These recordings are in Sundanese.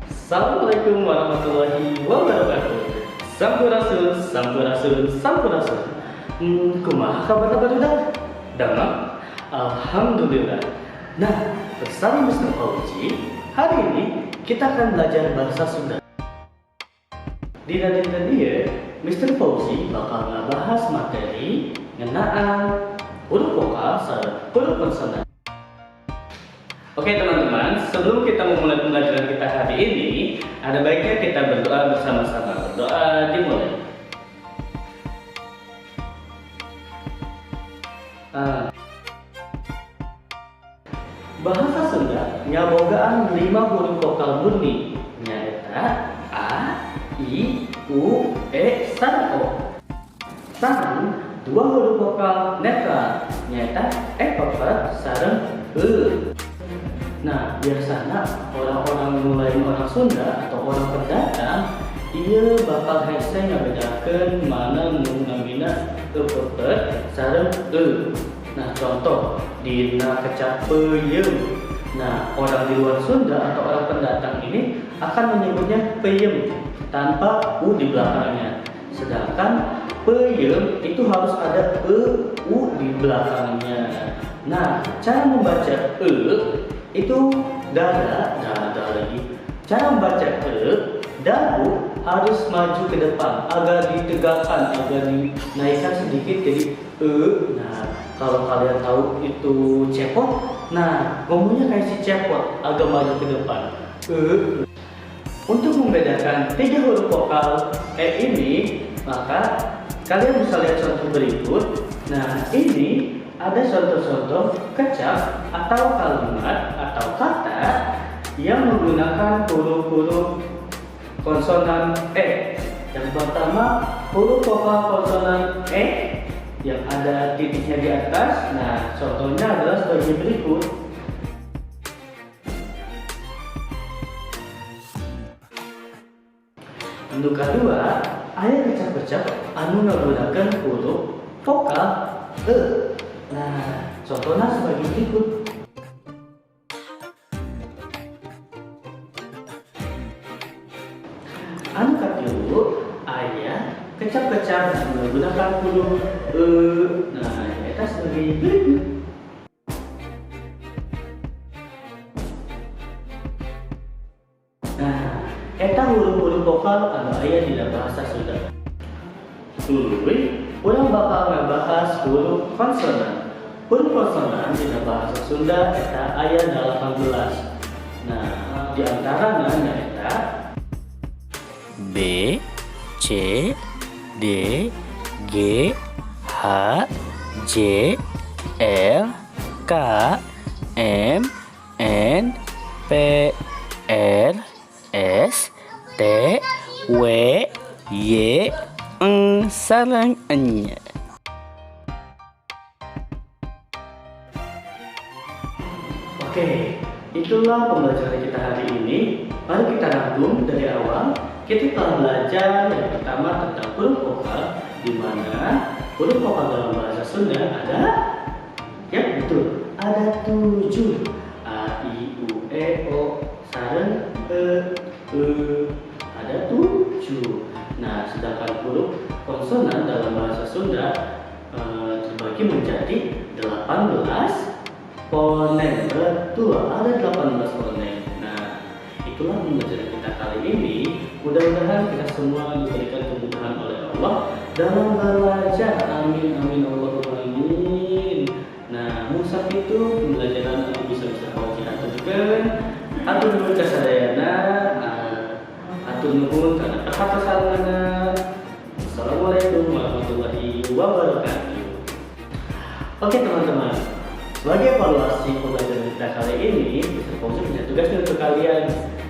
Assalamualaikum warahmatullahi wabarakatuh. Sampurasun, sampurasun, sampurasun. Kumaha kabar barudak? Damang? Alhamdulillah. Nah, bersama Mr. Fauzi, hari ini kita akan belajar bahasa Sunda. Dina dinten ieu, Mr. Fauzi bakal ngabahas materi ngeunaan huruf vokal sareng huruf konsonan. Oke teman-teman, sebelum kita memulai pembelajaran kita hari ini, ada baiknya kita berdoa bersama-sama. Berdoa dimulai. Ah. Bahasa Sunda ngabogaan 5 huruf vokal murni, nyaeta A, I, U, E, sareng O. Sareng dua huruf vokal netral, nyaeta E pepet sareng E. Nah, biasanya orang-orang mulai orang Sunda atau orang pendatang, ieu bakal hese ngabedakeun mana nu namina e pepet sareng e. Nah, contoh dina kecap peuyeum. Nah, orang di luar Sunda atau orang pendatang ini akan menyebutnya peyem tanpa u di belakangnya. Sedangkan peuyeum itu harus ada e u di belakangnya. Nah, cara membaca e itu dada, dada lagi. Cara membaca e, dagu harus maju ke depan, agak ditegakkan, agak dinaikkan sedikit jadi e. Nah, kalau kalian tahu itu cepot, nah ngomongnya kayak si cepot, agak maju ke depan. E. Untuk membedakan tiga huruf vokal e ini, maka kalian bisa lihat contoh berikut. Nah, ini ada contoh-contoh kecap atau kalimat atau kata yang menggunakan huruf-huruf konsonan E. Yang pertama, huruf vokal konsonan E yang ada titiknya di atas. Nah, contohnya adalah sebagai berikut. Nu kedua, aya kecap-kecap anu ngagunakeun huruf vokal E. Nah, contohnya sebagai berikut. Anu katilu, aya kecap-kecap anu menggunakan huruf E. Nah, eta sebagai berikut. Nah, eta huruf-huruf vokal anu aya dina bahasa Sunda. Tuluy, urang bakal ngabahas huruf konsonan. Huruf konsonan dina bahasa Sunda eta aya 18. Nah, di antarana nyaeta B, C, D, G, H, J, L, K, M, N, P, R, S, T, W, Y, Eng, sareng Ñ. Oke, itulah pembelajaran kita hari ini. Mari kita rangkum dari awal. Kita telah belajar yang pertama tentang huruf vokal, di mana huruf vokal dalam bahasa Sunda ada, ya betul, ada 7. A, I, U, E, O, sareng E, E, ada 7. Nah, sedangkan huruf konsonan dalam bahasa Sunda terbagi menjadi 18 fonem. Betul, ada 18 fonem. Nah, itulah pembelajaran kita kali ini. Mudah-mudahan kita semua diberikan kemudahan oleh Allah dalam belajar. Amin amin Allahumma amin. Nah, musab itu pembelajaran anu bisa-bisa Fauzi aturkeun. Hatur nuhun ka sadayana. Hatur nuhun kana perhatosanana. Assalamualaikum warahmatullahi wabarakatuh. Oke teman-teman, sebagai evaluasi pembelajaran kita kali ini, Mr. Fauzi punya tugas nih untuk kalian.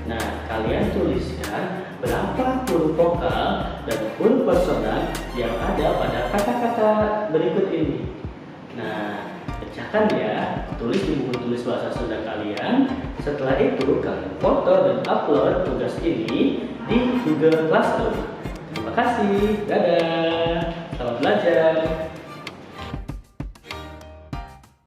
Nah, kalian tuliskan berapa huruf vokal dan huruf konsonan yang ada pada kata-kata berikut ini. Nah, kerjakan ya, tulis di buku tulis bahasa Sunda kalian. Setelah itu, kalian foto dan upload tugas ini di Google Classroom. Terima kasih, dadah, selamat belajar.